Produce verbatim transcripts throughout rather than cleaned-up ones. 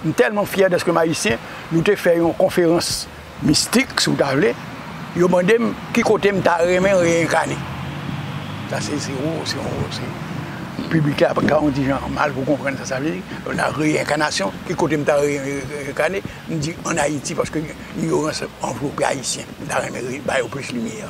M tèlman fyè dèske m ayisyen, nou te fè yon konferans mistik, si w ta vle. Yo mande m ki kote m ta renmen reyènkane. Sa se, se, se, se, piblik la ka yon ti jan mal pou konprann sa sa vle di. Nan reyènkanasyon, ki kote m ta re-, re-, reyènkane? M di ann Ayiti, paske inyorans anvlope ayisyen. M ta renmen re-, ba yo plis limyè.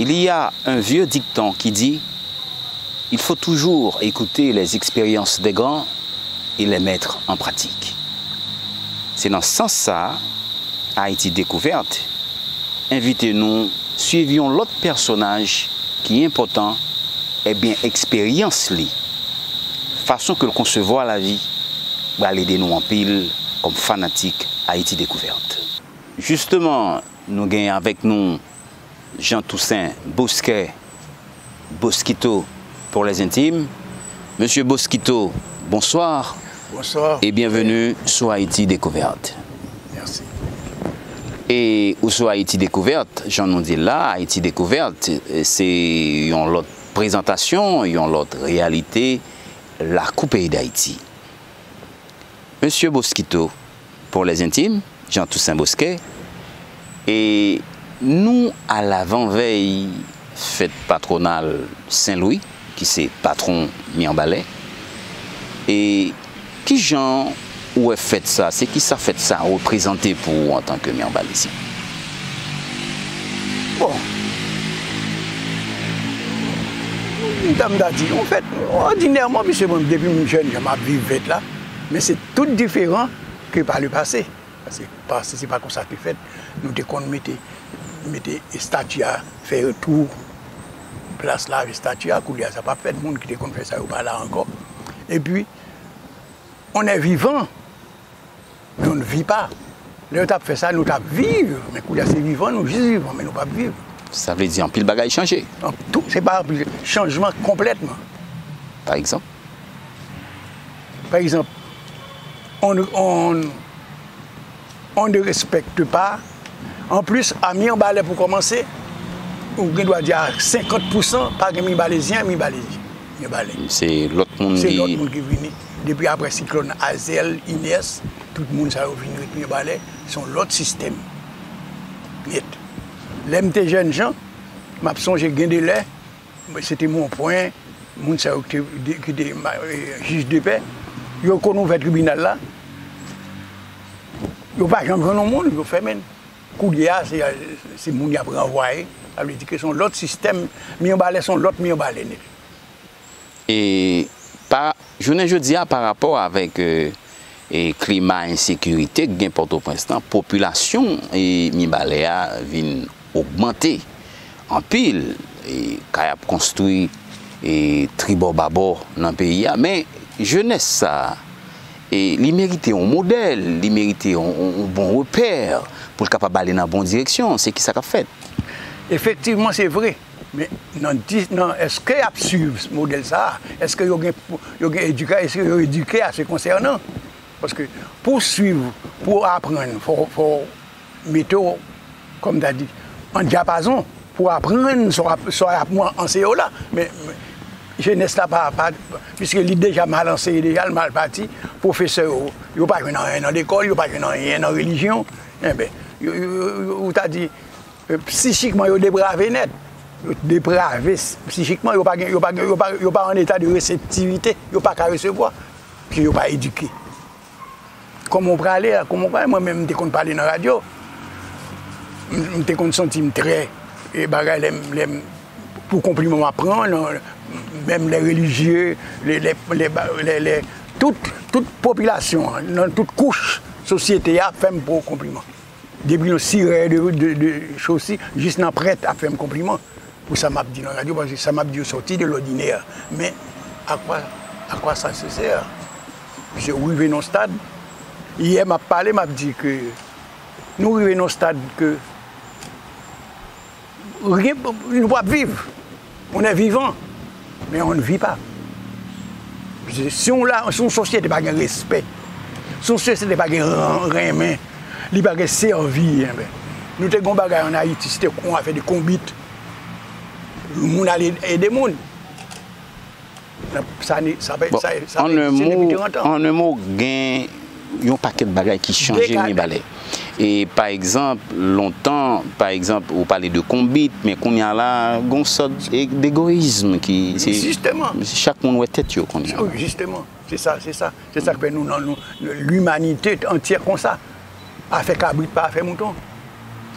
Il y a un vieux dicton qui dit, il faut toujours écouter les expériences des grands et les mettre en pratique. Se nan sans sa a, Ayiti Dekouvèt envite nou swiv yon lòt pèsonaj ki enpòtan, ebyen, eksperyans li, fason ke l konsevwa lavi, pral ede nou anpil kòm fanatik Ayiti Dekouvèt. Jisteman, nou gen avèk nou Jean Toussaint Bosquet, Bosquito pour les intimes. Monsieur Bosquito, bonsoir. Bonsoir. Et bienvenue sur Haïti Découverte. Merci. E ou sou Ayiti Dekouvèt, jan nou di l la, Ayiti Dekouvèt, se yon lòt prezantasyon, yon lòt reyalite lakou peyi Dayiti. Mesye Bosquito, pour les intimes, Jean Toussaint Bosquet, e nou alavanvèy fèt patwonal Sen Lwi, ki se patwon Myanbalè. E kijan ou wè fèt sa? Se kisa fèt sa reprezante pou ou antanke Myanbalezyen? Bon, m ta, m ta di, an fèt, òdinèman, piske mwen, depi m jèn jan, m ap viv fèt la, men se tout diferan ke pa le pase. Paske pase, se pa konsa te fèt. Nou te konn mete, mete estati a, fè twou plas la avèk estati a, koulye a sa p ap fèt. Moun ki te konn fè sa yo pa la ankò. Epi, on est vivant, mais on ne vit pas. Lè yo t ap fè sa, nou t ap viv, men koulye a se vivan, nou jis vivan, men nou p ap viv. Sa vle di anpil bagay chanje. An tou, se pa anpil, chanjman konplètman. Pa egzanp? Pa egzanp, on, on, on ne respecte pas. Anplis, a Mibalè pou kòmanse, ou gen dwa di a senkant pousan, pa gen Mibalezyen, Mibalezyen, Mibalè. Se lòt moun ki... Se lòt moun ki vini. Depi apre siklòn Azèl, Inès, tout moun sa yo vin ret Mibalè. Se yon lòt sistèm nèt. Lè m te jèn jan, m ap sonje gen de lè, se te Monpwen, moun sa yo ki te, ki te, e, jij de pè, yo konn ouvè tribinal la, yo pa janm jwenn yon moun, yo fèmen l. Koulye a, se, se moun y ap ranvwaye. Sa vle di ke se yon lòt sistèm, Mibalè se yon lòt Mibalè nèt. E pa, jounen jodi a, pa rapò avèk, e, e klima ensekirite k gen Pòtoprens lan, popilasyon, e, Mibalè a vin ogmante anpil, e kay ap konstwi, e tribò babò nan peyi a. Men jenès sa a, e li merite yon modèl, li merite yon, yon, yon bon repè pou l kapab ale nan bon direksyon. Se kisa k ap fèt? Efektivman, se vre. Men nan di-, nan, èske y ap swiv modèl sa a? Èske yo gen, yo gen edika-, èske yo edike a se konsènan? Paske pou w swiv, pou w aprann, fò, fò w mete w, kòm ta di, an dyapazon, pou w aprann sa w ap, sa y ap anseye w la. Men, men jenès la pa, pa, piske li deja mal anseye deja, l mal pati, pwofesè yo, yo pa jwenn anyen nan lekòl, yo pa jwenn anyen nan relijyon. Enben, yo, yo, yo, yo, ou ta di, E, psichikman, yo deprave nèt. Yo deprave s-, psichikman, yo pa gen, yo pa gen, yo pa, yo pa an eta de reseptivite, yo pa ka resevwa, paske yo pa edike. Kòman w prale a, kòman w prale, mwen menm, m te konn pale nan radyo. M, m te konn santi m trè, e, bagay, lè m, lè m, pou konpliman m ap pran, nan, menm lè relijye, lè, lè, lè, lè, lè, tout, tout popilasyon an, nan tout kouch sosyete a, ap fè m gwo konpliman. Depi yon sirè de, de, de chosi, jis nan prèt ap fè m konpliman. pou sa m ap di nan radyo, paske sa m ap di yo sòti de lòdinè. Men, à quoi, à quoi ça se sert? Paske ou rive nan stad, yè m ap pale, m ap di ke nou rive nan stad ke rien, nou p ap viv. On est vivant, mais on ne vit pas. Si yon, la, si yon sosyete pa gen respè, si yon sosyete pa gen ren- renmen, li pa gen sèvi, enben, nou te gen yon bagay ann Ayiti, se te yon afè de konbit. Moun ale ede moun. Sa, ni- sa, pa- Bon, sa, sa an pa un egziste depi mot, trant an. En un mot, gen yon pakèt bagay ki chanje, Dekade. Mibalè. E pa egzanp, lontan, pa egzanp, ou pale de konbit, men kounye a la, gon sòt e- degoyizm ki, se, Jisteman. Chak moun wè tèt yo kounye a. Wi, jisteman. Se sa, se sa. Se sa k fè nou, nan nou, limanite antyè konsa. Afè kabrit pa afè mouton.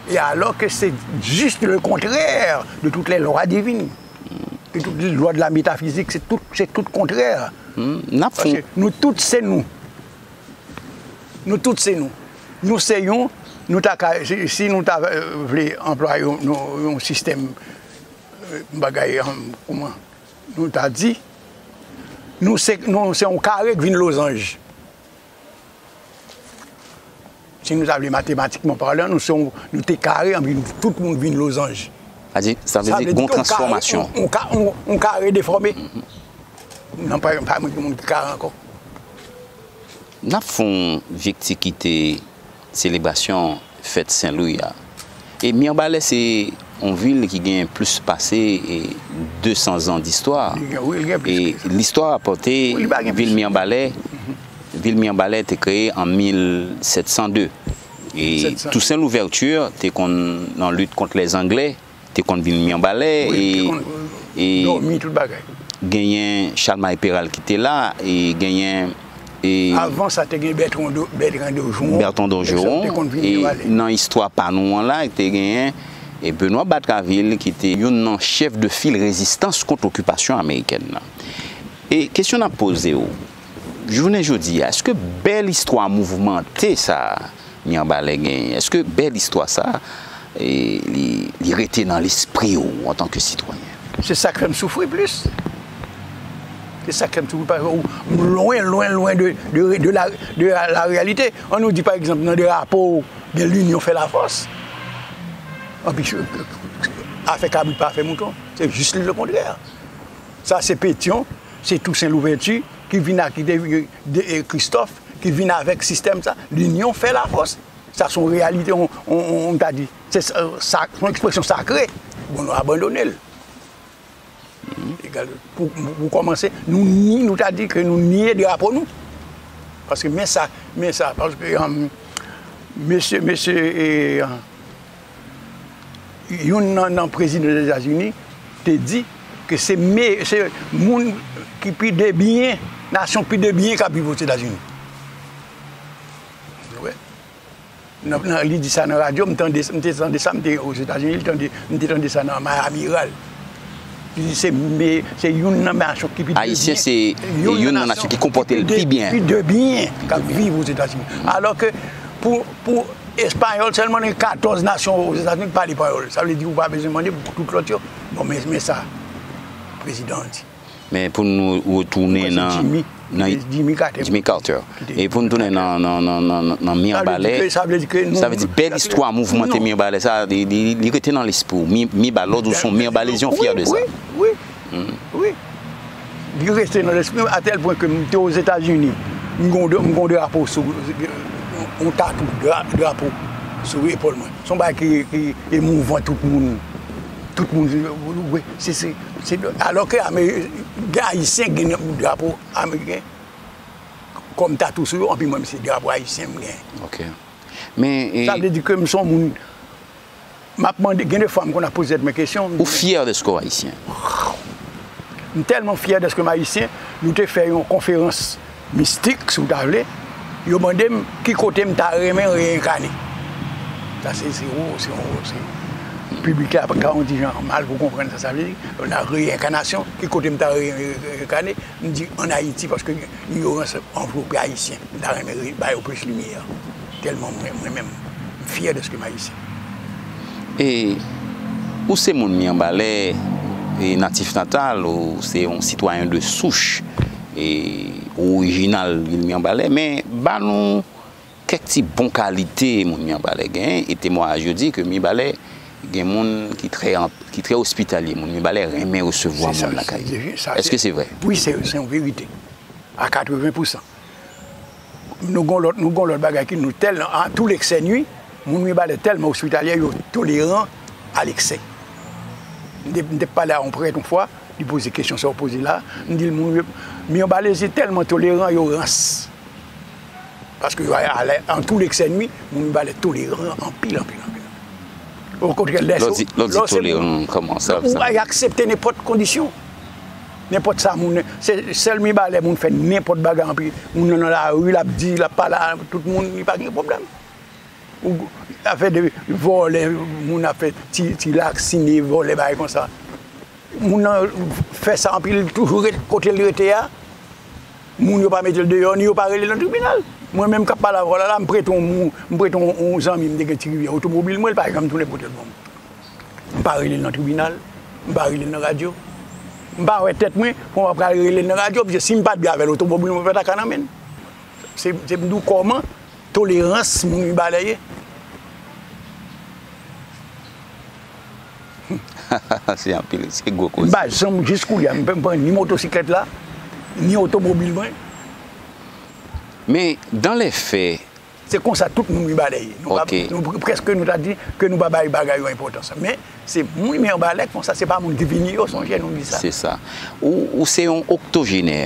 E alò ke se jis le kontrè de toutes les lois divines. De toutes les lois de la métaphysique, se tout, se tout kontrè. Hmm, n ap fon- Paske nou tout se nou. Nou tout se nou. Nou se yon, nou ta ka, si, si nou ta, euh, vle anplwaye yon, yon, yon sistèm, euh, bagay, euh, kouman nou ta di, nou se, nou se yon kare k vin lozanj. Si nou ta vle matematikman palan, nou se yon, nou te kare, anpi tout moun vin lozanj. Sa di, sa vle Sa di vle gon di ke yon kare, transfòmasyon. yon, yon ka- yon, yon kare defòme. Non, pa, pa moun, moun ki kare ankò. N ap fè yon vye ti kite selebrasyon fèt Sen Lwi a. E Mirebalais se yon vil ki gen plis pase, e, de san zan distwa. Li gen, wi, li gen plis E ke sa. Listwa rapòte Wi, li pa gen vil plis. Mirebalais, vil Mirebalais te kreye an mil sèt san de. E Sèt san. Toussaint Louverture te konn nan lit kont lèzanglè, te konn vin Mirebalais, Wi, e, te konn e dòmi tout bagay. Genyen Charlemagne Péralte ki te la, e genyen, e Avan sa, te gen Bertrand de, Bertrand de Jouan. Bertrand de Jouan, Te konn vin e Mirebalais. Nan istwa pa nou an la, te genyen, e Benoît Batraville, ki te youn nan chèf de fil rezistans kont okipasyon amerikèn nan. E kesyon n ap poze w, jounen jodi a, èske bèl istwa mouvmante sa a, Mirebalais genyen, èske bèl istwa sa a, e, li, li rete nan lespri w antanke sitwayen? Se sa k fè m soufri plis. Se sa k fè m soufri, paske ou lwen, lwen, lwen de, de, de la, de la, la réalité. An nou di, pa egzanp, nan drapo, gen L'union fait la force. Anpi, afè kabrit pa afè mouton. Se jis le kontrè. Sa se Pétion, se Toussaint Louverture ki vin ak, ki te, de, e, Christophe, ki vin avèk sistèm sa. L'union fait la force. Sa se yon reyalite, on, on, on, on ta di. Se sa, sa, se yon ekspresyon sakre. Bon, nou abandone l. Egal, pou, pou kòmanse, nou ni, nou ta di ke nou niye drapo nou. Paske men sa, men sa, paske, um, mesye, mesye, e, uh, youn nan, nan prezidan Etazini te di ke se me-, se moun ki pi debyen, nasyon ki pi debyen k ap viv Ozetazini. Ou wè? Nan, nan, li di sa nan radyo, m tande, m te tande sa, m te Ozetazini, li tande, m te tande sa nan Miami Herald. Li di se me-, se youn nan nasyon ki pi Ayisyen debyen. Se youn nan nasyon ki konpòte l pi byen. Pi debyen k ap viv Ozetazini. Alò ke pou, pou Espayòl sèlman, gen katòz nasyon Ozetazini ki pale panyòl. Sa vle di ou pa bezwen mande pou tout lòt yo. Bon, men, men sa prezidan an di. Men pou nou retounen nan, Jimmy, nan Jimmy Carter. Jimmy Carter. E pou nou tounen nan, nan, nan, nan, nan Mirebalais, sa vle di ke, sa vle di ke nou, sa vle di bèl istwa mouvmante Mirebalais sa, li, li, li rete nan lespri w. Mi, mi ba lòd ou se yon Mirebalais, yon fyè de sa. Wi, wi, wi. Li rete nan lespri m a tèl pwen ke m te Ozetazini. M gon, m gon drapo sou, yon tatou dra-, drapo sou epòl mwen. Se yon bagay ki, ki emouvan tout moun. Tout moun, wi, se, se, se, alò ke Ame-, gen Ayisyen ki gen drapo ameriken kòm tatou sou yo, anpi mwen, se drapo ayisyen m gen. Ok. Men, e, sa vle di ke m se yon moun, m ap mande, gen de fwa m konn ap poze tèt mwen kesyon. Ou fyè dèske w ayisyen? M tèlman fyè dèske m ayisyen, nou te fè yon konferans mistik, si w ta vle. Yo mande m ki kote m ta renmen reyenkane. Sa se, se, o, se, o, se, piblik la ka yon ti jan mal pou konprann sa sa vle di. Nan reyenkanasyon, ki kote m ta re-, re-, reyenkane? M di ann Ayiti, paske inyorans anvlope Ayisyen. M ta renmen re-, ba yo plis limyè. Tèlman mwen, mwen menm, m fyè dèske m ayisyen. E Ou se moun Mirebalais, e natif natal, ou se yon sitwayen de souch, e ou orijinal vil Mirebalais, men ba nou kèk ti bon kalite moun Mirebalais genyen, e temwayaj yo di ke Mirebalais gen moun ki trè, ki trè ospitalye, moun Mirebalais renmen resevwa moun lakay yo. Èske se vre? Wi, se yon verite. A katreven pousan. Nou gon lòt, nou gon lòt bagay ki nou tèlman, a tou leksè nui, moun Mibalè tèlman ospitalyè, yo toleran a leksè. M te, m te pale a yon prèt yon fwa, li poze kesyon sa w poze la, m di l moun Mibalè se tèlman toleran, yo rans. Paske yo alè, an tou leksè nui, moun Mibalè toleran anpil, anpil, anpil. Okontrè, lè Lè w di, lè w di toleran, kòman sa, ou sa? Ay aksepte nenpòt kondisyon. Nenpòt sa moun, se sèl Mibalè moun fè nenpòt bagay anpil. Moun nan nan lari, l ap di, l ap pale a tout moun, li pa gen pwoblèm. Ou afè de vòlè, moun ap fè ti, ti laksine, vòlè, bagay konsa. Moun nan fè sa anpil, toujou ret kote l rete a. Moun yo pa mete l deyò, ni yo pa rele l nan tribinal. Mwen menm k ap pale avè w la, la, m prete yon moun, m prete yon, yon zanmi m te gen Ti Rivyè otomobil mwen, li pa janm tounen pote l ban mwen. M pa rele l nan tribinal, m pa rele l nan radyo. M pa wè tèt mwen, pou m ap pral rele l nan radyo, paske si m pa t byen avè l, otomobil mwen pa ta ka nan men l. Se, se m di w kòman tolerans moun Mibalè ye. Se anpil, se gwo koze. M pa janm, jis kounye a, m pa pran ni motosiklèt la, ni otomobil mwen. Men, dans les faits, se konsa tout moun Mibalè ye. Nou pa, nou, prèske nou ta di ke nou pa bay bagay yo enpòtans. Men, se moun Mibalè konsa, se pa moun ki vini yo, sonje nou di sa. Se sa. Ou, ou se yon oktojenè.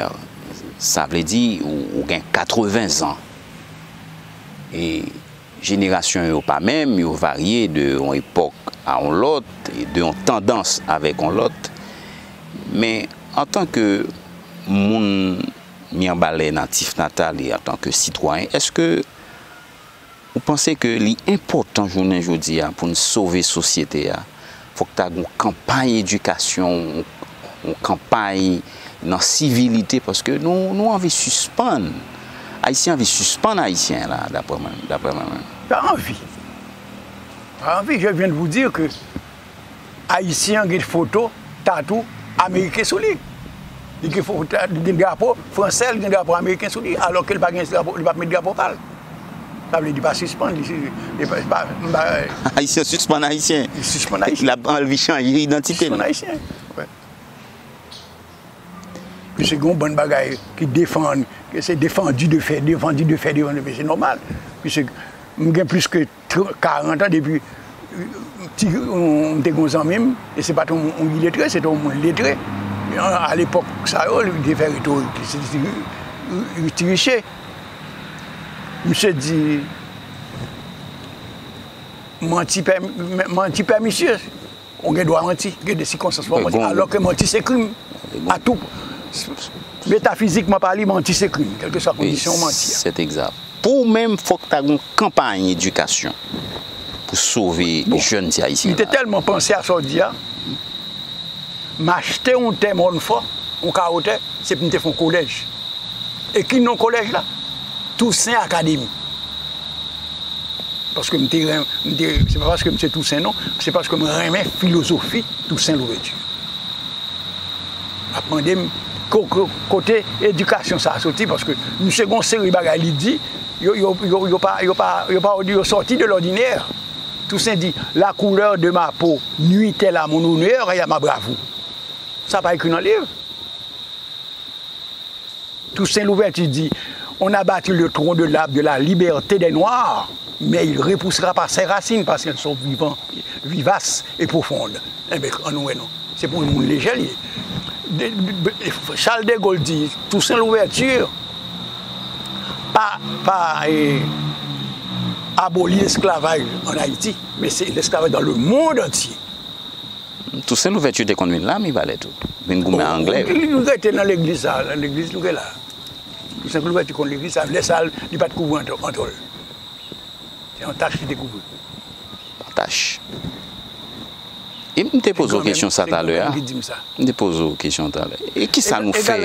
Sa vle di, ou, ou gen katreven zan. E jenerasyon yo pa menm, yo varye de yon epòk a yon lòt, e de yon tandans avèk yon lòt. Men, antanke moun Mibalè natif natal e antanke sitwayen, èske ou panse ke li enpòtan jounen jodi a pou n sove sosyete a? Fòk ta gen yon kanpay edikasyon, yon, yon kanpay nan sivilite, paske nou, nou anvi sispann. Ayisyen anvi sispann Ayisyen la, daprè mwen, daprè mwen menm. Pa anvi. Pa anvi, je viens de vous dire que Ayisyen an gen foto, tatou ameriken sou li. Li gen foto, li gen drapo fransè, li gen drapo ameriken sou li, alò ke li pa gen drapo, li p ap met drapo pa l. Sa vle di pa sispann, li, li pa, pa, pa, Ayisyen sispann Ayisyen. Li sispann Ayisyen. L ap anvi chanje idantite l. Sispann Ayisyen. Wi. Piske gen yon bann bagay ki defann, ke se defandi de fè, defandi de fè, defandi de fè, se nòmal. Piske m gen plis ke tr-, karant an depi, ti, m te gen yon zanmi m, e se pa t yon, yon iletre, se te yon moun letre. A, a lepòk sa yo, li te fè retorik, se ti, ti Riche. Misye di, manti pè, manti pèmisye. Ou gen dwa manti, gen de sikonstans pou w manti. Alò ke manti se krim. A tou metafizikman pale, manti se krim, kèlkeswa kondisyon w manti a. Sèt egzak. Pou ou menm, fòk ta gen yon kanpay edikasyon pou sove jèn ti Ayisyen la. M te tèlman panse a sa w di a, m achte yon tè Mòn Fò, yon kawo tè, se pou m te fè yon kolèj. E ki non kolèj la? Toussaint Academy. Paske m te ren-, m te, se pa paske m se Tousen non, se paske m renmen filozofi Tousen Louvèti. Ap mande m ko-, ko-, kote edikasyon sa a soti, paske misye gon seri bagay li di, yo, yo, yo, yo pa, yo pa, yo pa, yo sòti de lòdinè. Tousen di, la couleur de ma peau nuit-elle à mon honneur et à ma bravoure. Sa pa ekri nan liv. Toussaint Louverture dit, on a bâti le tronc de l'arbre de la liberté des Noirs, mais il repoussera pas ses racines parce qu'elles sont vivantes, vivaces et profondes. Enben, ann nou wè non. Se pou yon moun lejè li ye. De, de, de, Charles de Gaulle di, Toussaint Louverture pa, pa, eh, aboli lesklavaj an Ayiti, men se lesklavaj dans le monde entier. Toussaint Louverture te konn vin la, Mibalè tou. Vin goumen ak Anglè. Li, li rete nan legliz sa, nan legliz nou gen la. Toussaint Louverture konn legliz sa, lè sa, li pa t kouvri antò-, antò l. Se yon tach li te kouvri. Yon tach. E m te poze w kesyon sa talè a. M te poze w kesyon talè. E kisa nou fè?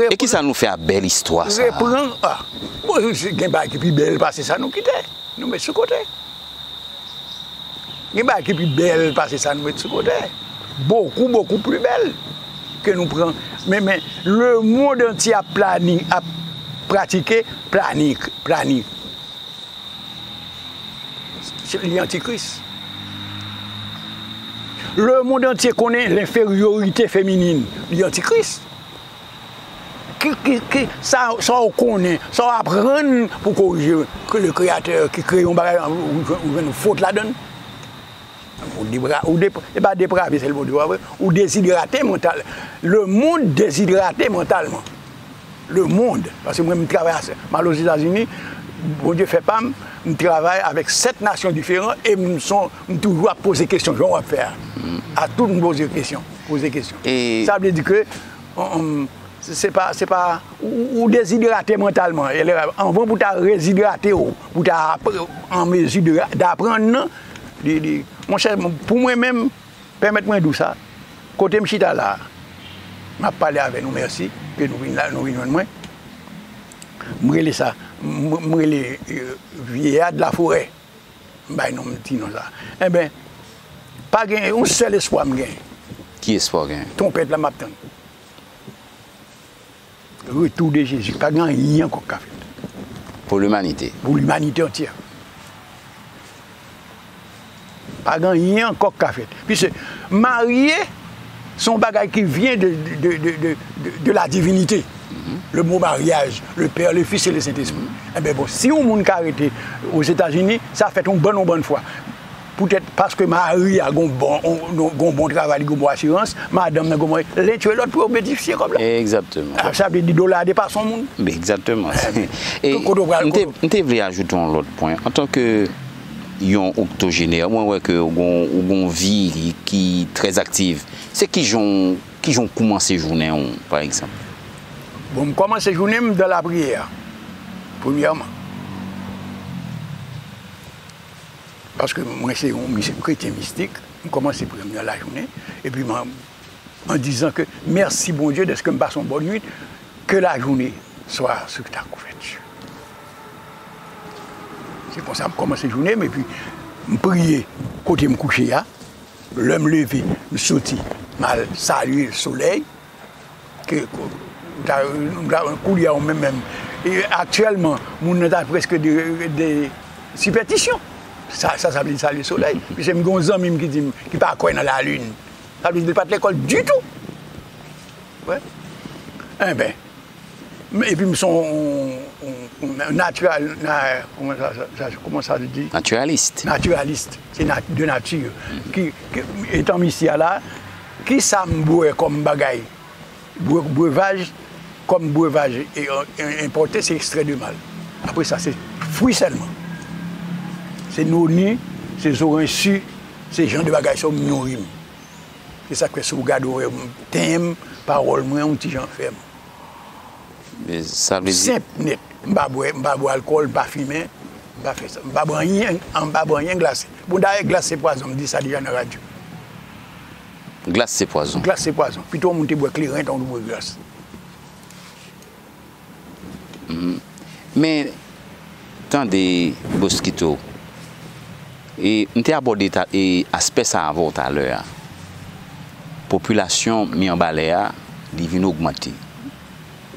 E kisa nou fè ak bèl istwa sa a? Repran, ah. Bon, gen bagay ki pi bèl pase sa nou kite. Nou met sou kote. Gen bagay ki pi bèl pase sa nou met sou kote. Bokou, bokou pli bèl ke nou pran. Men, men, lemonn antye ap plani, ap pratike plani, plani. Se li antikris. Lemonn antye konnen lenferyorite feminin, li antikris. Ki, ki, ki, sa, sa w konnen, sa w aprann pou korije, ke le kreyatè ki kreye yon bagay, ou, ou, ou jwenn fot ladan l. Ou debra-, ou dep-, e pa deprave, se le Bondye, pa vre? Ou dezidrate mantal. Lemonn dezidrate mantalman. Lemonn. Paske mwen, m travay, m al Ozetazini, Bondye fè pa m, m travay avèk sèt nasyon diferan e m son, m toujou ap poze kesyon, jan w ap fè a. A tout m poze kesyon, poze kesyon. E sa vle di ke, um, um, se, se pa, se pa, ou, ou, ou dezidrate mantalman. E lè, anvan pou ta rezidrate w, pou ta ap-, an mezi de, daprann nan, li, li, monchè, pou mwen menm, pèmèt mwen di w sa, kote m chita la a, m ap pale avè nou, mèsi ke nou vin la, nou vin jwenn mwen. M rele sa, m, m rele, euh, vieillard de la forêt. M bay non m, ti non sa. Enben, pa gen yon sèl espwa m gen. Ki espwa w gen? Twonpèt la m ap tann. Retour de Jésus. Pa gen anyen ankò k ka fèt. Pour l'humanité. Pour l'humanité entière. Pa gen anyen ankò k ka fèt. Piske marye, se yon bagay ki vyen de, de, de, de, de, de la divinité. Le mot mariage, le Père, le Fils et le Saint-Esprit. Enben bon, si yon moun ka rete Ozetazini, sa fèt yon bann, yon bann fwa. Poutèt paske mari a gon bon, gon bon travay, li gon bon asirans, madanm nan gon bon, l'un tue l'autre pou yo benefisye kòb la. Egzakteman. A, sa vle di dola a depase yon moun. Egzakteman. E kote w pral, m te, kote w m te vle ajoute yon lòt pwen. Antanke yon oktojenè, mwen wè ke ou gon, ou gon vi ki trè aktiv. Se kijan, kijan w koumanse jounen w, pa egzanp? Bon, m kòmanse jounen m dan lapriyè, premyèman. Paske mwen se yon mis-, kretyen mistik, m kòmanse priyè m nan lajounen, epi m, en disant que merci Bondye dèske m pase yon bòn nwit, que la journée soit sur ta couverture. Se konsa m kòmanse jounen m, epi m priye kote m kouche a. Lè m leve, m soti, m al salye solèy. Ke, ko-, ta, ta, koulye a ou menm menm. E aktyèlman, moun nan ta prèske de, de sipètisyon. Sa, sa, sa vle di salye solèy. Piske m gen yon zanmi m ki di m, ki pa kwè nan lalin. Sa vle di li pa t lekòl ditou. Wè. Enben, m, epi m se yon, yon, yon natural, na, kòman sa, sa, sa, kòman sa di? Natiralis. Natiralis. Se na-, de nature. Ki, ki, etan m isi a la, ki sa m bwè kòm bagay? Bre-, brevaj, kòm brevaj e, e, enpòte, se ekstrè de mal. Apre sa, se fwi sèlman. Se noni, se zoranj si, se jan de bagay sa yo m nouri m. Se sa k fè si w gade w wè m, ten m, pawòl mwen, yon ti jan fèm. E sa vle di? Senp nèt. M pa bwè, m pa bwè alkòl, m pa fimen, m pa fè sa. M pa bwè anyen, m pa bwè anyen glase. Bon, dayè, glas se pwazon, m di sa deja nan radyo. Glas se pwazon. Glas se pwazon. Pito yon moun te bwè kleren, tankou l bwè glas. Mhm. Men, tande, Boskito, e, m te abòde ta, e, aspè sa avè w talè a. Popilasyon Mibalè a, li vin ogmante.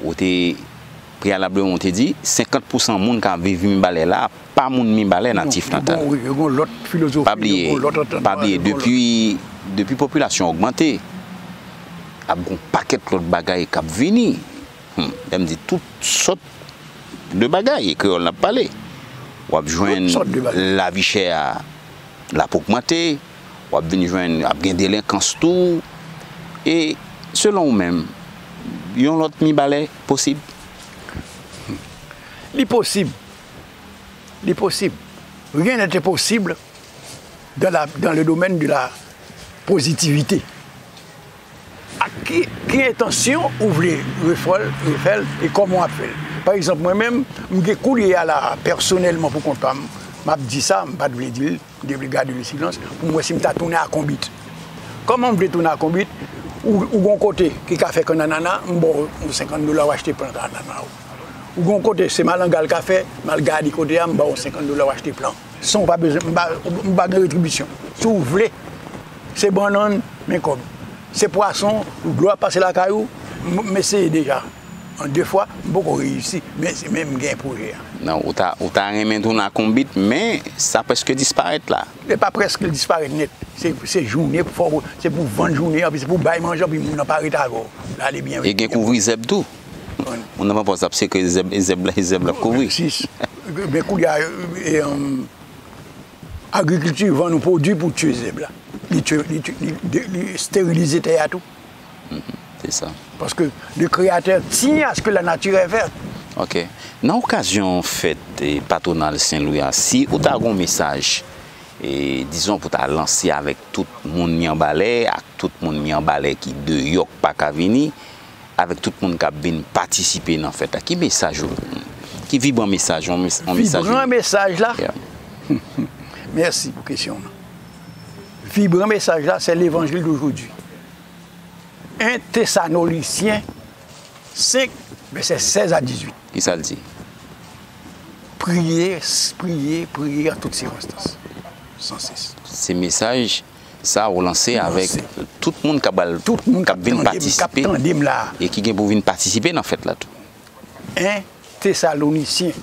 Ou te, preyalableman, ou te di, senkant pousan moun k ap viv Mibalè la, pa moun Mibalè natif natal. Yo gon, yo gon lòt filozofi, yo gon lòt antandman, yo gon lòt. Pa bliye, depi, depi popilasyon ogmante, ap gon pakèt lòt bagay k ap vini. Hmm, lè m di tout sòt de bagay, e kreyòl n ap pale. W ap jwenn lavi chè a, l ap ogmante, w ap vin jwenn, ap gen delenkans tou. E selon ou menm, yon lòt Mibalè posib? Li posib. Li posib. Rien n'est impossible dans la, dans le domaine de la positivité. Ak ki, ki entansyon ou vle refè l, refè l, e kòman w ap fè l? Pa egzanp, mwen menm, m gen koulye a la, pèsonèlman, pou kont pa m, m ap di sa, m pa t vle di l, m te vle gade le silans, pou m wè si m ta tounen ak on bit. Kòman m vle tounen ak on bit? Ou, ou gon kote ki ka fè kannanana, m ba w yon senkant dola, w achte plant annana w. Ou gon kote, se malanga l ka fè, m al gade kote a, m ba w yon senkant dola, w achte plant. San w pa bezwen, m pa, m pa gen retribisyon. Si w vle, se bannann, men kòb. Se pwason, dlo ap pase lakay ou, m, m eseye deja. An de fwa, m poko reyisi, men, men m gen pwojè a. Non, ou ta, ou ta renmen tounen ak yon bit, men sa prèske disparèt la. E pa prèske l disparèt nèt. Se, se jounen pou fò, se pou vann jounen, anpi se pou bay manje, anpi moun nan pa ret avè w. L ale byen vit. E gen kouvri zèb tou. Moun nan pa pòz ap sekre zèb, e zèb la, e zèb la ap kouvri. Sis. Men koulye a, e, e, um, agrikilti vann nou pwodui pou tye zèb la. Li tye, li tye, li, de- li sterilize tè a tou. Mhm, se sa. Paske le Créateur tient à ce que la nature est verte. Ok. Nan okazyon fèt, e, patwonal Sen Lwi a, si ou ta gon mesaj, e, dizon pou ta lanse avèk tout moun Mibalè, ak tout moun Mibalè ki deyò k pa ka vini, avèk tout moun k ap vin patisipe nan fèt la, ki mesaj ou, ki vibran mesaj, yon mes- yon mesaj Vibran mesaj la? Yeah. Mèsi pou kesyon w nan. Vibran mesaj la, se levanjil dojodi. En Tesalonisyen senk, vèsè sèz a dizuit. Kisa l di? Priye, priye, priye an tout sikonstans. San sis. Se mesaj sa ou lanse avèk tout moun k ap al, tout moun k ap vin patisipe, k ap tande m la, e ki gen pou vin patisipe nan fèt la tou. En Tesalonisyen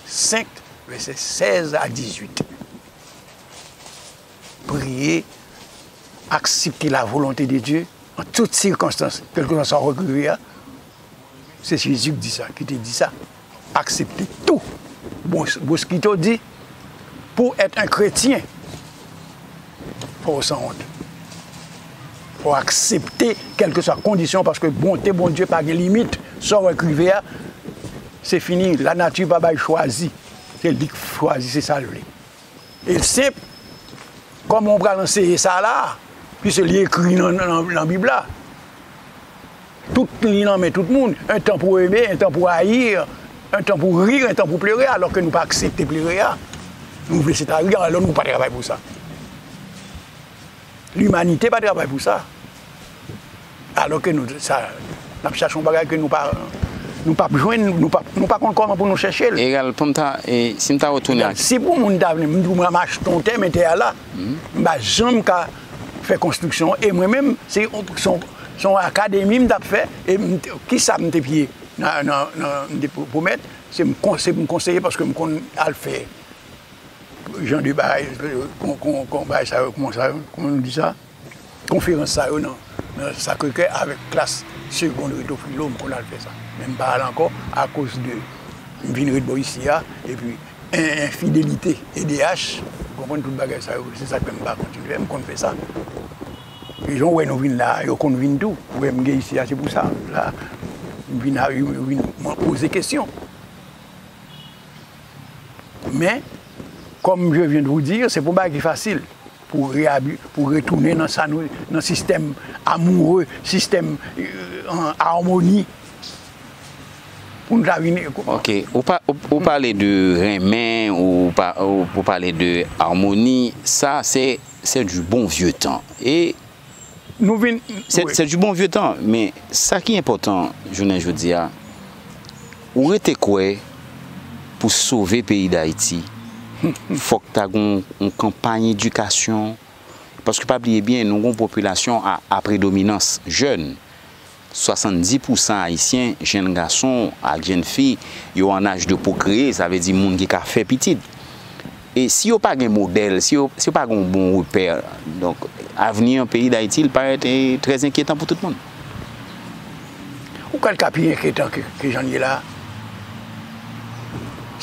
senk, vèsè sèz a dizuit. Priye, aksepte la volonte de Dye an tout sikonstans, kèlkeswa sa w rive a. Se Jezi ki di sa, ki te di sa. Aksepte tou. Bon, Boskito di, pou èt en kretyen, fò w sanwont. Fò w aksepte kèlkeswa kondisyon, paske bonte Bondye pa gen limit. Sa w wè k rive a, se fini. Lanati pa bay chwazi. Se li k chwazi, se sa l vle. E l senp, kòman w pral anseye sa la, piske li ekri nan, nan, nan Bib la. Tout li nan men tout moun, un temps pour aimer, un temps pour haïr, un temps pour rire, un temps pour pleurer, alò ke nou pa aksepte plere a. Nou vle se ta ri, alò nou pa travay pou sa. Limanite pa travay pou sa. Alò ke nou, sa, n ap chache yon bagay ke nou pa, nou p ap jwenn, nou p ap, nou pa konn kòman pou nou chèche l. Egal, pou m ta, e, si m ta retounen ak si pou moun ta vle, m di w mwen m achte yon tè, men tè a la. M pa janm ka fè konstriksyon. E mwen menm, se yon, se yon, se yon akademi m t ap fè. E m te- kisa m te piye nan, nan, nan, m te pwo- pwomèt, se m kon- se pou m konseye paske m konn al fè jan de bagay, kon, kon, kon bagay sa yo, kòman sa yo, kòman nou di sa? Konferans sa yo nan, nan Sacré-Cœur avèk klas segonn Reto Filo, m konn al fè sa. Men m pa al ankò akoz de m vin ret bò isi a, epi en- enfidelite, E D H, ou konprann tout bagay sa yo, se sa k fè m pa kontinye, m konn fè sa. E jan w wè nou vin la, yo konn vin tou. Ou wè m gen isi a, se pou sa. La, m vin a, yo vin mwen poze kesyon. Men, comme je viens de vous dire, se pa yon bagay ki fasil pou reabi- pou retounen nan sa nou, nan sistèm amoureux, sistèm, euh, an amoni. Pou nou ta vin Ok, ou, pa, ou, ou pale de renmen, ou, pa, ou, ou pale de amoni, sa se, se du bon vieux temps. E Nou vin, se, wi. Se du bon vieux temps, men sa ki enpòtan jounen jodi a, ou rete kwè pou sove peyi Dayiti, fòk ta gon yon kanpay edikasyon, paske pa bliye byen, nou gon popilasyon a, a predominans jèn. Swasanndis pousan Ayisyen, jenn gason ak jenn fi, yo an âge de procréer, sa vle di moun ki ka fè pitit. E si yo pa gen modèl, si yo, si yo pa gen yon bon repè, donk, avni an peyi Dayiti, li parèt, e, trè enkyetan pou tout moun. Ou kwè l ka pi enkyetan ke, ke jan l ye la?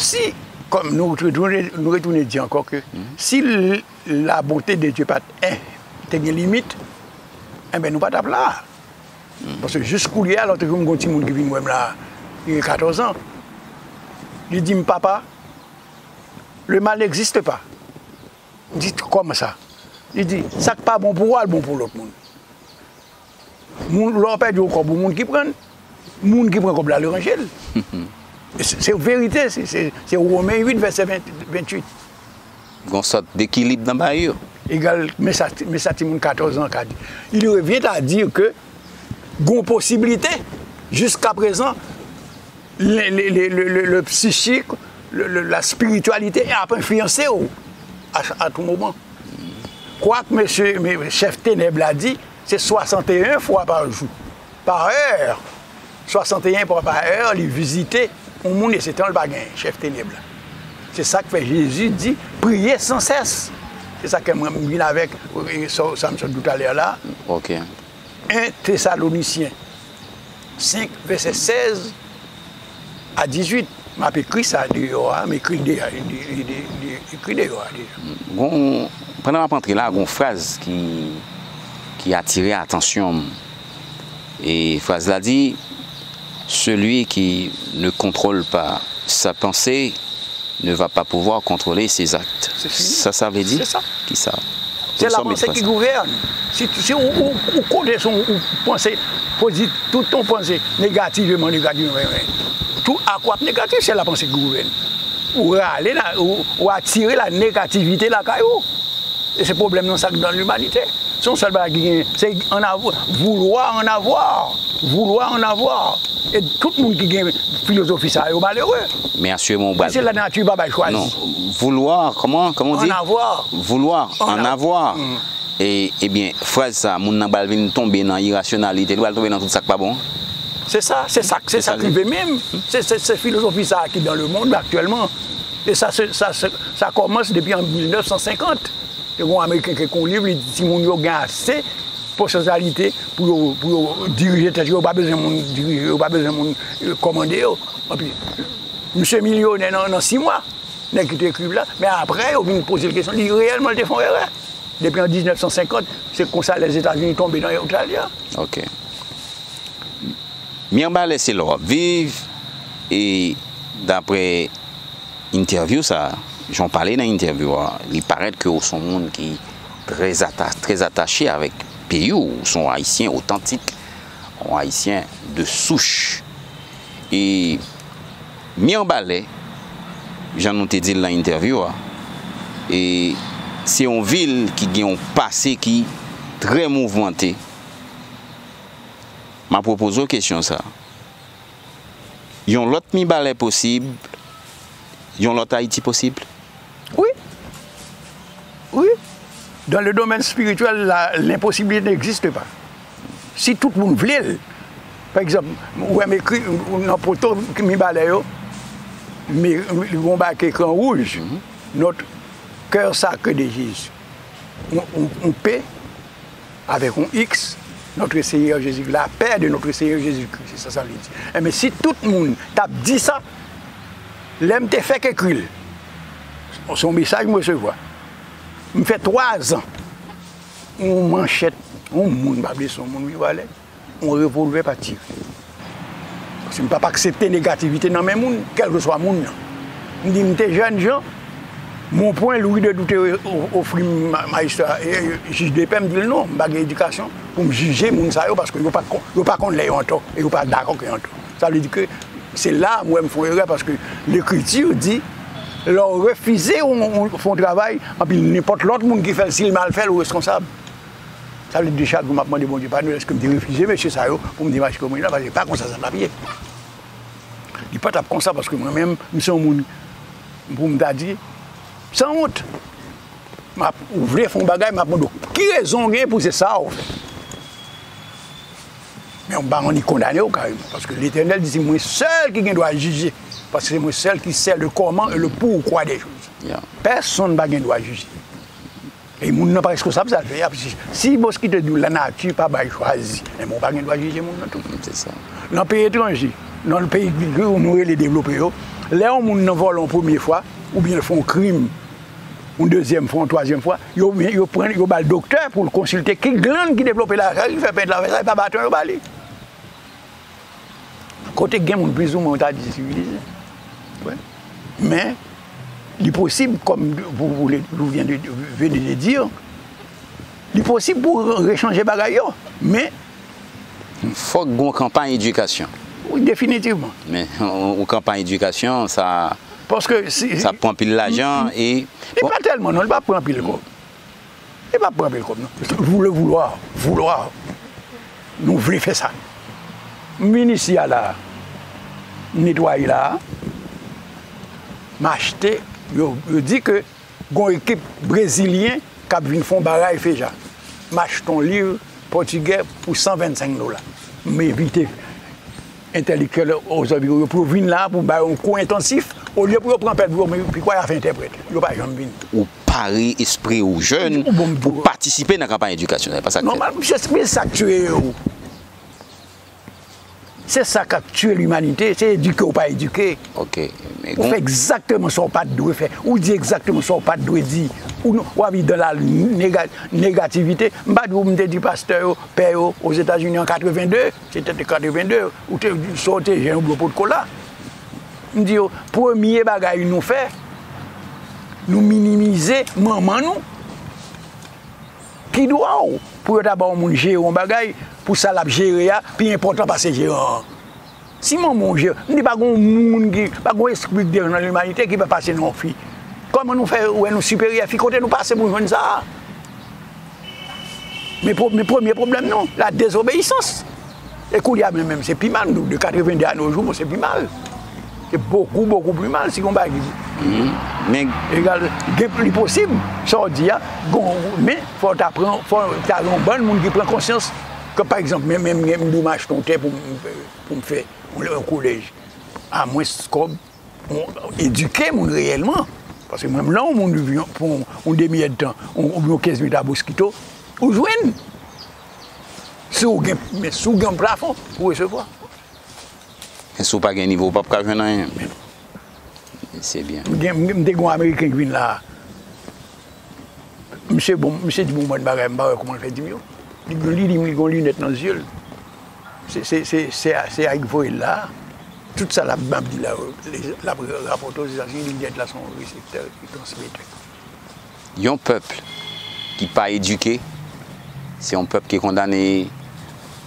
Si, kòm nou retounen, nou retounen di ankò ke si l- la bonté de Dieu pa t, eh, te gen limit, enben, nou pa t ap la. Paske jis koulye a, lòt jou, m gen yon timoun ki vin wè m la, li gen katòz an. Li di m, "Papa, le mal n'existe pas." M di, "Kòman sa?" Li di, "Sa k pa bon pou ou, al bon pou lòt moun." Moun, lè w pèdi yon kòb, ou moun ki pran l, moun ki pran kòb la, l ranje l. Se, se verite, se, se, se Women uit, vèsè ven, venntuit. Gon sòt dekilib nan bagay yo. Egal, men sa, men sa timoun katòz an ka di. Il revient à dire que gon posiblite, jiskaprezan, le, le, le, le, le, le psychique, le, le, la spiritualité ap enfliyanse w a, a tou moman. Kwak mesye, me, chèf tenèb la di, se swasanteyen fwa pa jou, pa è, swasanteyen fwa pa è, li vizite yon moun e se tan l pa gen, chèf tenèb la. Se sa k fè Jezi di, priye san sès. Se sa k fè mwen m vin avèk, e, sa, sa m sot di w talè la. Ok. En Tesalonisyen senk, vèsè sèz a dizuit. M ap ekri sa deyò a, m ekri l deja, li, li, li, li ekri deyò a deja. Gon, pandan m ap antre la, gon fraz ki, ki atire atansyon m. E fraz la di, celui qui ne contrôle pas sa pensée ne va pas pouvoir contrôler ses actes. C'est fini. Sa, sa vle di? C'est ça. Ki sa? Se Pou sa, lapanse mèt ki sa. Gouvèn. Si, si ou, ou, ou kote sou ou panse, pozi tout ton panse negativman, negativman, tou ak w ap negatif, se lapanse ki gouvèn. Ou rale la, ou, ou atire la negativite lakay ou. E se pwoblèm nan sa k nan limanite. Se yon sèl bagay ki gen, se an avwa, vouloir en avoir. Vouloir en avoir. E tout moun ki gen filozofi sa yo malere. Men asire mwen ou pral. Se lanati pa bay chwazi. Non. Vouloir, comment, comment on dit? En avoir. Vouloir, En en av- avoir. E, ebyen, fraz sa, moun nan pral vin tonbe nan irasyonalite, li pral tonbe nan tout sa k pa bon. Se sa, se sa, se sa k rive menm. Se, se, se filozofi sa ki dans le monde actuellement. E sa, se, sa, se, sa kòmanse depi an mil nèf san senkant. Te gen yon Ameriken ki ekri yon liv, li di timoun yo gen ase potansyalite pou yo, pou yo dirije tèt yo, yo pa bezwen moun dirije yo, yo pa bezwen moun, eh, kòmande yo. Anpi, misye milyonè nan, nan sis mwa, nèg ki te ekri liv la, men apre, yo vin poze l kesyon, li reyèlman te fè yon erè. Depi an diznèf san senkant, se konsa Lèzetazini tonbe nan Ostrali a. Ok. Mirebalais, se la w ap viv, e daprè entèvyou sa, jan w pale nan entèvyou a, li parèt ke w se yon moun ki trè ata-, trè atache avèk peyi w, w se yon Ayisyen otantik, yon Ayisyen de souch. E Mirebalais, jan nou te di l nan entèvyou a, e se yon vil ki gen yon pase ki trè mouvmante. M ap repoze w kesyon sa. Yon lòt Mibalè posib, yon lòt Ayiti posib? Oui. Oui. Dans le domaine spirituel, la, l'impossibilité n'existe pas. Si tout moun vle l, pa egzanp, ou wè m ekri nan poto Mibalè yo, men li gen yon bagay ki ekri an wouj, Notre cœur sacré de Jésus. Yon, yon, yon P, avèk yon X, Notre Seigneur Jésus, la paix de notre Seigneur Jésus-Christ, se sa sa vle di. Enben, si tout moun t ap di sa, lè m te fèk ekri l, se yon mesaj m resevwa. M fè twa zan, yon manchèt, yon moun, m pa vle se yon moun, wi, valè, yon revòlvè pa tire. Paske m p ap aksepte negativite nan men moun, kèlkeswa moun nan. M di m te jèn jan, Mon pwen, Louis de Doute ofri m, ma-, majistra, e, e, jij de pè, m di l non, m pa gen edikasyon pou m jije moun sa yo, paske yo pa kon-, yo pa konn lè yo antò, e yo pa dakò ke yo antò. Sa vle di ke se la m wè m fè yon erè, paske Lekriti di, lè w refize yon, yon, fè yon travay, anpi nenpòt lòt moun ki fè l, si l mal fè l, ou reskonsab. Sa vle di chak jou m ap mande Bondye padon, èske m te refize mesye sa yo pou m te mache kòm mwen la, paske pa konsa sa t ap ye. Li pa t ap konsa, paske mwen menm, m se yon moun, pou m ta di, sanwont. M ap, ou vle fè yon bagay, m ap mande w, ki rezon w gen pou se sa w fè? Men m pa annik kondane w kareman, paske Letènèl di se mwen sèl ki gen dwa jije, paske se mwen sèl ki sè le comment et le pourquoi des choses. Ya. Pèsonn pa gen dwa jije. E moun nan pa reskonsab sa l fè a. Si, si moskito di w lanati pa bay chwazi, men ou pa gen dwa jije moun nan tou. Se sa. Nan peyi etranje, nan peyi ke nou rele devlope yo, lè yon moun nan vòlè yon premye fwa, oubyen l fè yon krim, yon dezyèm fwa, yon twazyèm fwa, yo, yo pran, yo ba l doktè pou l konsilte ki glann ki devlope la, sa ki fè pent la, sa e pa baton yo ba li. Kote gen moun plizoumwen, ou ta di sivilize. Wi. Men, li posib, kòm vous, vous le, vous venez de, venez de dire, li posib pou rechanje bagay yo. Men, Fòk gen yon kanpay edikasyon. Wi, definitivman. Men yon, yon kanpay edikasyon, sa, Paske si, sa pran pil lajan e E pa tèlman, non, li pa pran anpil kòb. Li pa pran anpil kòb, non. Vous le vouloir, vouloir. Nou vle fè sa. M vin isi a la, m netwaye la, M achte, yo, yo di ke gon ekip brezilyen k ap vin fè yon bagay FEJA. M achte yon liv pòtigè pou san vennsenk dola. M envite entèlektyèl ozòvi yo pou yo vin la, pou bay yon kou entansif, olye pou yo pran pèp yo, men pikwè y a fè entèprèt. Yo pa janm vin. Ou pare espri ou jèn pou patisipe nan kanpay edikasyonèl, pa sa k fèt? Nòmal, se, se sa k tiye yo. Se sa k ap tiye limanite, se edike ou pa edike. Ok. Ou fè egzakteman sa ou pa t dwe fè. Ou di egzakteman sa ou pa t dwe di. Ou, w ap viv dans la néga-, négativité. M pa di w m te di pastè yo, pè yo, Ozetazini an katrevennde, se te katrevennde, ou te, sa w te jèn, ou byen potko la. M di yo, premye bagay nou fè, nou minimize manman nou. Ki dwa w pou yo ta ba yon moun jere yon bagay, pou sa l ap jere a pi enpòtan pase jeran an? Si manman w jere, m di pa gen yon moun ki, pa gen yon espri k devan nan limanite ki pa pase nan yon fi. Kòman nou fè wè nou siperyè fi? Kote nou pase pou jwenn sa a? Men, men premye pwoblèm nou, la dezobeyisans. E koulye a menm, menm, se pi mal, de katrevennde a nos jours, bon, se pi mal. Se bokou, bokou pli mal si gon bagay ki egal, gen, li posib, sa w di a, gon, men fò w ta pran, fò w ta gen yon bann moun ki pran konsyans ke, pa egzanp, men, men, men m di w m achte yon tè pou m, pou m fè yon, yon kolèj. A mwens kòb, edike moun reyèlman. Paske mwen, lè yon moun viv pou yon, yon demi èdtan, yon, yon kenz minit a Boskito, ou jwenn. Si w gen, men si w gen yon plafon pou resevwa. Men si w pa gen nivo, w p ap ka jwenn anyen. Se byen. M gen, m te gen yon Ameriken ki vin la a. Misye bon, misye di m yon bann bagay, m pa wè kòman l fè di m yo. Li, li di m li gen yon linèt nan zye l. Se, se, se, se, se a ki voye l la a. Tout sa l ap, m ap di la, l ap rapòte Ozetazini, linèt la se yon reseptè ki transmete. Yon pèp ki pa edike, se yon pèp ki kondane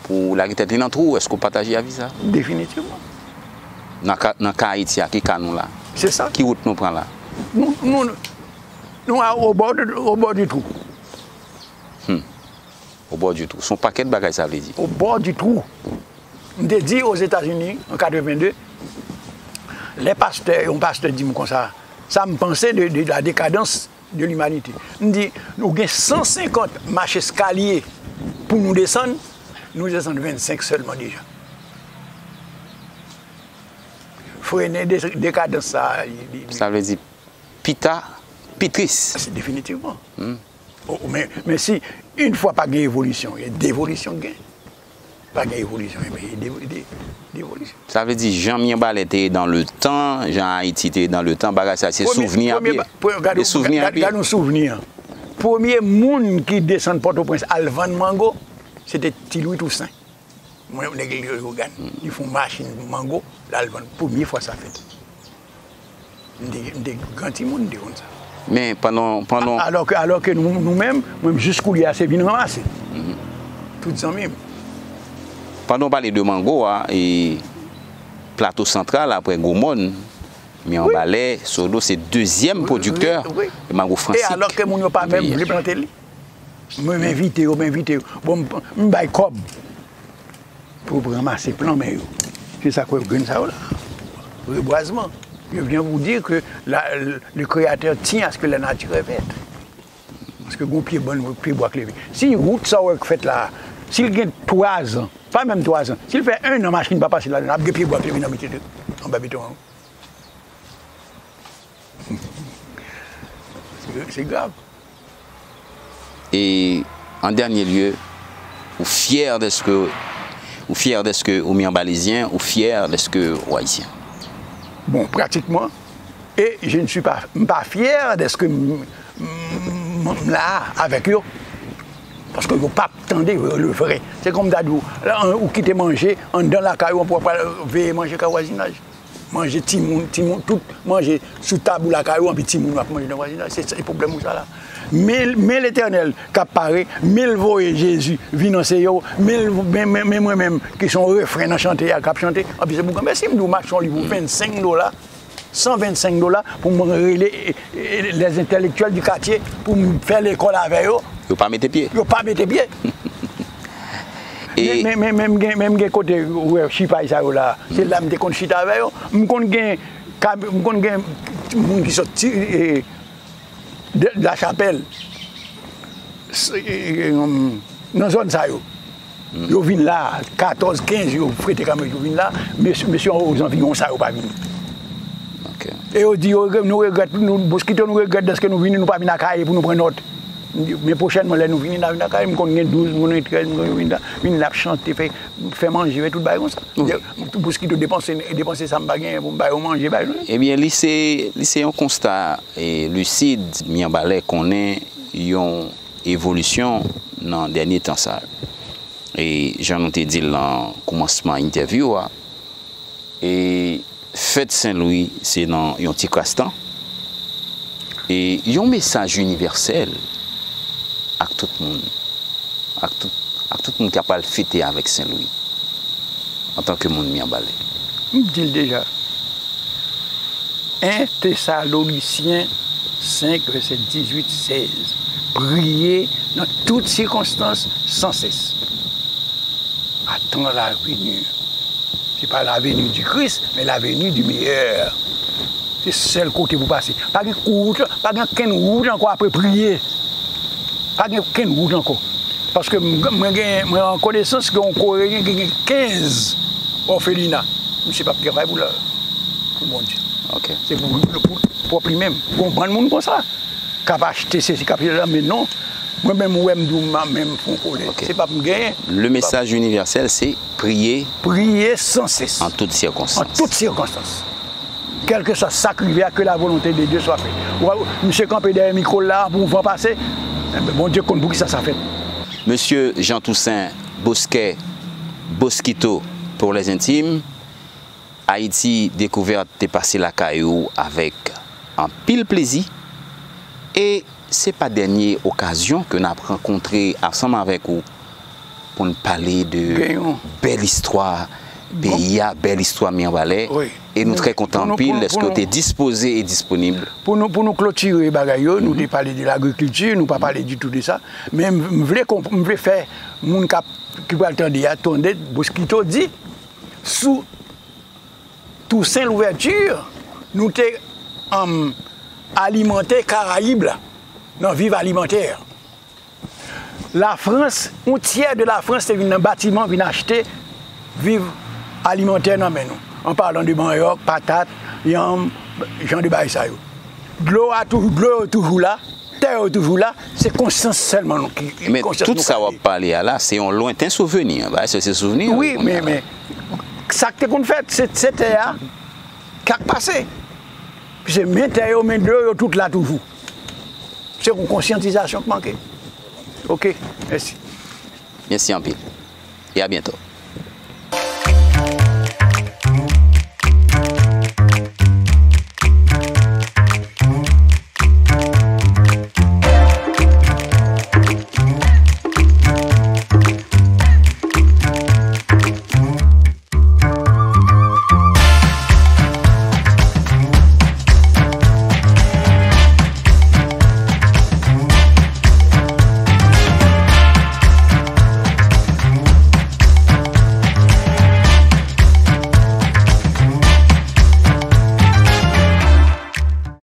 pou lage tèt li nan twou. Èske w pataje avi sa? Definitivman. Nan ka, nan ka Ayiti a, ki ka nou la? Se sa. Ki wout nou pran la? Nou, nou, nou a, au bord, au bord du trou. Hmm. Au bord du trou. Se yon pakèt bagay sa vle di. Au bord du trou. M te di Ozetazini, an katrevennde, lè pastè, yon pastè di m konsa, sa m panse de, de la décadence de l'humanité. M di, nou gen san senkant mach eskalye pou nou desann, nou desann vennsenk sèlman deja. Frennen de-, dekadans sa a, li, li, li. Sa vle di, pita, pi tris. Se definitivman. Hmm. O, men, men si, yon fwa pa gen evolisyon, e devolisyon gen. Pa gen evolisyon, e de-, de-, devolisyon. Sa vle di, jan Mirebalais te ye dans le temps, jan Ayiti te ye dans le temps, bagay sa, se souvni a pye. Se souvni a pye. Gad yon souvni an. Premye moun ki desann Pòtoprens al vann mango, se te Ti Lwi Tousen. Mwen, nèg Leyogàn, li fè yon machin mango, l al vann. Premye fwa sa fèt. M te, m te gran timoun, m te konn sa. Men pandan, pandan... Alò ke, alò ke nou, nou menm, mwen, jis koulye a, se vin ranmase. Tout zanmi m. Pandan w pale de mango a, e Plato Santral, apre Gwomòn, Mirebalais, Sodo, se dezyèm pwodiktè mango fransik. E alò ke moun yo pa menm vle plante li. Mwen, m envite yo, m envite yo. Bon, m, m bay kòb pou yo ranmase plan men yo. Se sa k fè grenn sa yo la. Rebwazman. Je viens vous dire que la, le créateur tient à ce que la nature est verte. Paske gon pye bann, pye bwa k leve. Si wout sa w wè k fèt la a, si l gen twazan, pa menm twazan, si l fè ennan machin pa pase ladan l, ap gen pye bwa k leve nan beton, anba beton an. Se, se grav. E, an dènye lye, ou fyè dèske, ou fyè dèske ou Mirebalésyen, ou fyè dèske ou Ayisyen? Bon, pratikman, e je ne suis pas, m pa fyè dèske m, m, m la avèk yo. Paske yo p ap tande le vrè. Se kòm m ta di w, la, ou kite manje anndan lakay ou, anpi w ap pral veye manje kay vwazinaj. Manje timoun, timoun, tout manje sou tab ou lakay ou, anpi timoun yo ap manje nan vwazinaj. Se, se pwoblèm ou sa la. Men, men Letènèl k ap pare, men l voye Jezi vin anseye w, men, men, men, men mwen menm, ki se yon refren nan chante a, k ap chante, anpi se pou granmèsi m di w m achte yon liv pou vennsenk dola, san vennsenk dola, pou m rele, e, e, les intellectuels du quartier, pou m fè lekòl avè yo. Yo pa mete pye. Yo pa mete pye. E men, men, men, men m gen, men m gen kote, ou wè, chipay sa yo la. Se la m te konn chita avè yo. M konn gen Ka, m konn gen moun ki sòti, e, de, de Lachapèl, s-, e, e, um, nan zòn sa yo. Yo vin la, katòz, kenz, yo frete kanmenm, yo vin la. Mesye, mesye ozanviwon sa yo pa vini. E yo di, yo, nou regrèt, nou, Boskito, nou regrèt dèske nou vini, nou pa vin Akayè pou nou pran nòt. Men pwochènman, lè nou vini, n a vin Akayè, m konn gen douz moun, trèz moun, yo vin la, vin la, ap chante, fè, fè manje, fè tout bagay konsa. Boskito depanse, depanse sa m pa genyen pou m ba yo manje, ba yo. Ebyen, li se, li se yon konsta, e, lisid, Mirebalais konnen yon evolisyon nan dènye tan sa yo. E jan nou te di l nan koumansman entèvyou a, e fèt Sen Lwi se nan yon ti kras tan. E yon mesaj inivèsèl ak tout moun, ak tout, ak tout moun k ap al fete avèk Sen Lwi, antanke moun Mirebalais. M di l deja. En Tesalonisyen senk, vèsè dizuit, sèz. Priye nan tout sikonstans, san sès. Attends la venue. Se pa la venue du Christ, men la venue du meilleur. Se sèl kote pou pase. Pa gen kou wout, pa gen okenn wout ankò apre priye. Pa gen okenn wout ankò. Paske m, mwen gen, mwen an konesans gen yon Koreyen ki gen kenz òfelina. Misye p ap travay pou la, pou Bondye. Se pou, pou pwòp li menm. Gon bann moun konsa k ap achte sesi, k ap achte la, men non. Mwen menm, ou wè m di w, m a menm fon kolè. Se pa pou m genyen. Le message universel, c'est prier. Priye san sès. En toutes circonstances. An tout sikonstans. Kèlkeswa sa k rive a, que la volonté de Dieu soit faite. Ou wè, misye kanpe dèyè mikwo l la pou van pase. Enben, Bondye konn poukisa sa fèt. Mesye Jean Toussaint Bosquet, Bosquito pour les intimes, Ayiti Dekouvèt te pase lakay ou avèk anpil plezi. E se pa dènye okazyon ke n ap rankontre ansanm avèk ou pou n pale de bèl istwa peyi a, bèl istwa Mirebalais. E nou trè kontan anpil dèske w te dispoze e disponib. Pou nou, pou nou klotire bagay yo, nou te pale de lagrikilti, nou pa pale ditou de sa. Men m, m vle konp-, m vle fè moun k ap, ki pral tande a, tande Bosquito di, sou Toussaint Louverture, nou te, um, alimante Karayib la, nan viv alimantè. Lafrans, yon tyè de Lafrans te vin nan batiman, vin achte viv alimantè nan men nou. An palan de manyòk, patat, yanm, jan de bagay sa yo. Dlo a toujou, dlo yo toujou la, tè yo toujou la, se konsyans sèlman nou ki, men tout sa w ap pale a la, se yon lwenten souvni, bagay sa se souvni. Wi, men, men, sa k te konn fèt, se, se tè a k ap pase. Piske men tè yo, men dlo yo, tout la toujou. Se yon konsyantizasyon k manke. Oke, mèsi. Mèsi anpil. E a byento.